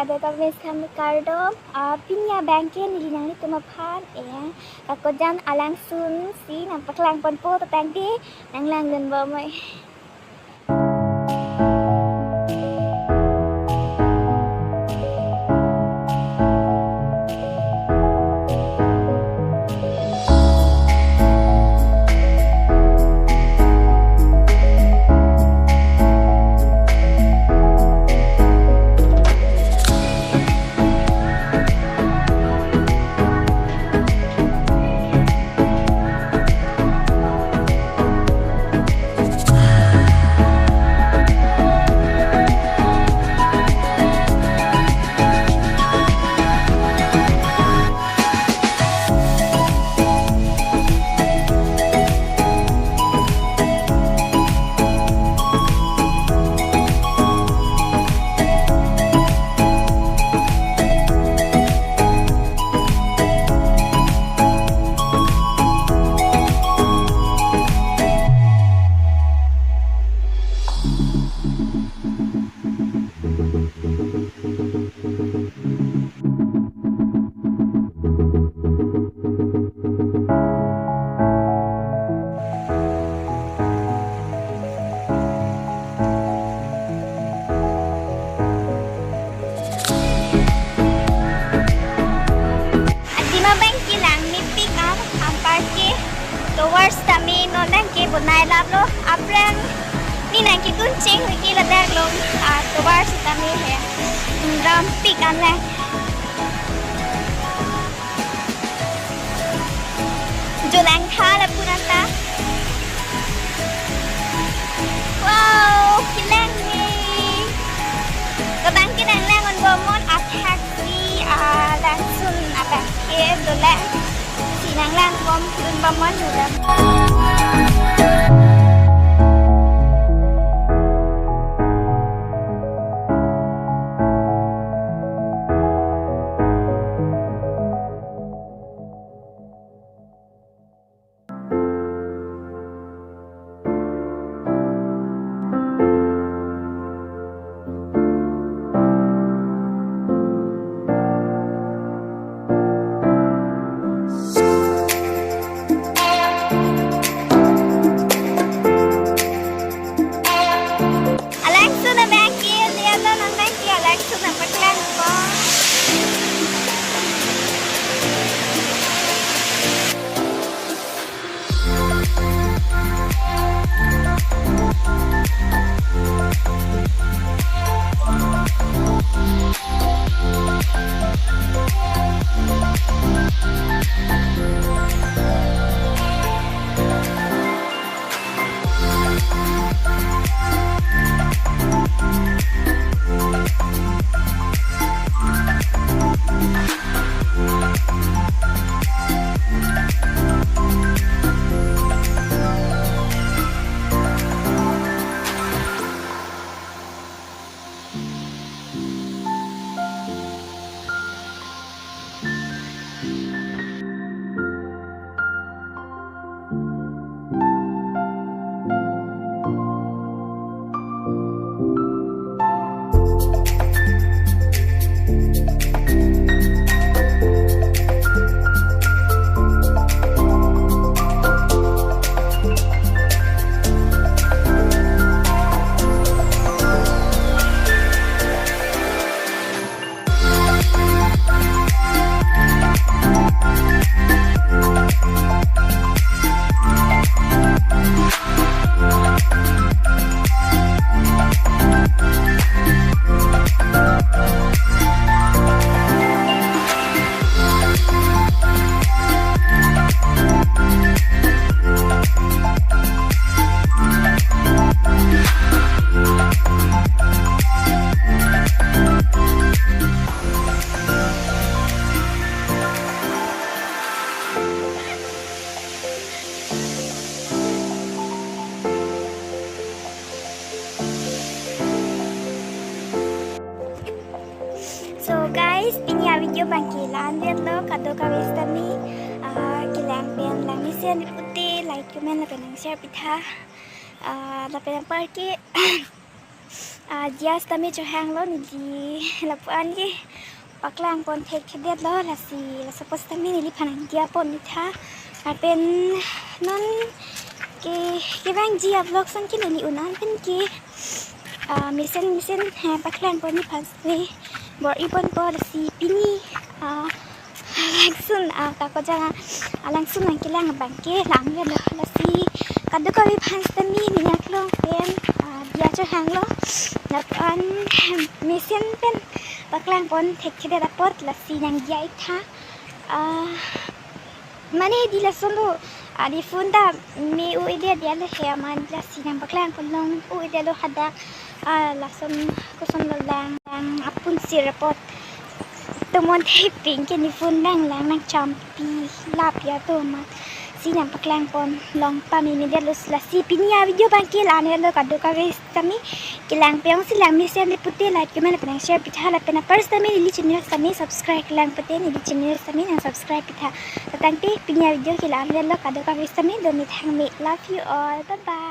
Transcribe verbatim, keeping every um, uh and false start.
Beta mes kam kardom, ah, pini abang ke neli nanglitum aphan, eh, kakojan alangsun si nangpaklang ponpo, tangte nanglangdun bomnoi. Adim abang ke langmepik an, anparke tovar sitame non abang ke bonai laplo, aphrang ne nangkedun cheng lagi ladak along, ah, tovar sitame he. Rampik an lang. Jolangtha lapu anta. Wow, kelang ni. Labang ke nanglang bomnon, athak si, ah, langsun abang ke dolang. Si nanglang bomdun bomnon dolang. Alangsun abang ke, lihat lo nang abang ke, alangsun nangpaklangpo. So guys, pini avideo abang ke la-an detlo, kadokave sitame, ah, kelang pen langmesen pute, like, comment lapen nang share pitha. Ah, lapen anparke Ah, diya sitame chohanglo neli, lapu-an ke paklang pon thekthedetlo, lasi laso apot sitame neliphan diya pon-itha. Lapen non ke, kevangji a-vlog ason ke neli un-an pen ke, ah, mesen mesen, eh, paklang pon neliphan sitame bor-i ponpo, lasi pini, ah, langsun, ah, kakojang, ah, langsun nangkelang abang ke lang-etlo, lasi kadokave aphan sitame ning aklong pen, ah, diya chohanglo. Lapu-an mesen pen paklang pon thekthedet apot lasi nangdiya-itha. Ah, mane di lason lo, ah, di phone ta me-u-edet diya lo he aman, lasi nangpaklang pon long-u-edetlo hadak, ah, lason kosonlo lang, lang apun sir apot. Tomon theping ke ne phone nang lang nangchampi lap ya to ma. Si nangpaklang pon long pamemedetlo, lasi pini a-video abang ke la-anlo, kadokave sitame kelang piyong si lang mesen de pute like, comment lapen nang share pitha, lapen apar sitame neli channel sitame subscribe, kelang pute neli channel sitame nang subscribe pitha. Tangte pini a-video ke la-anlo, kadokave sitame dome thangme. Love you all. Bye bye.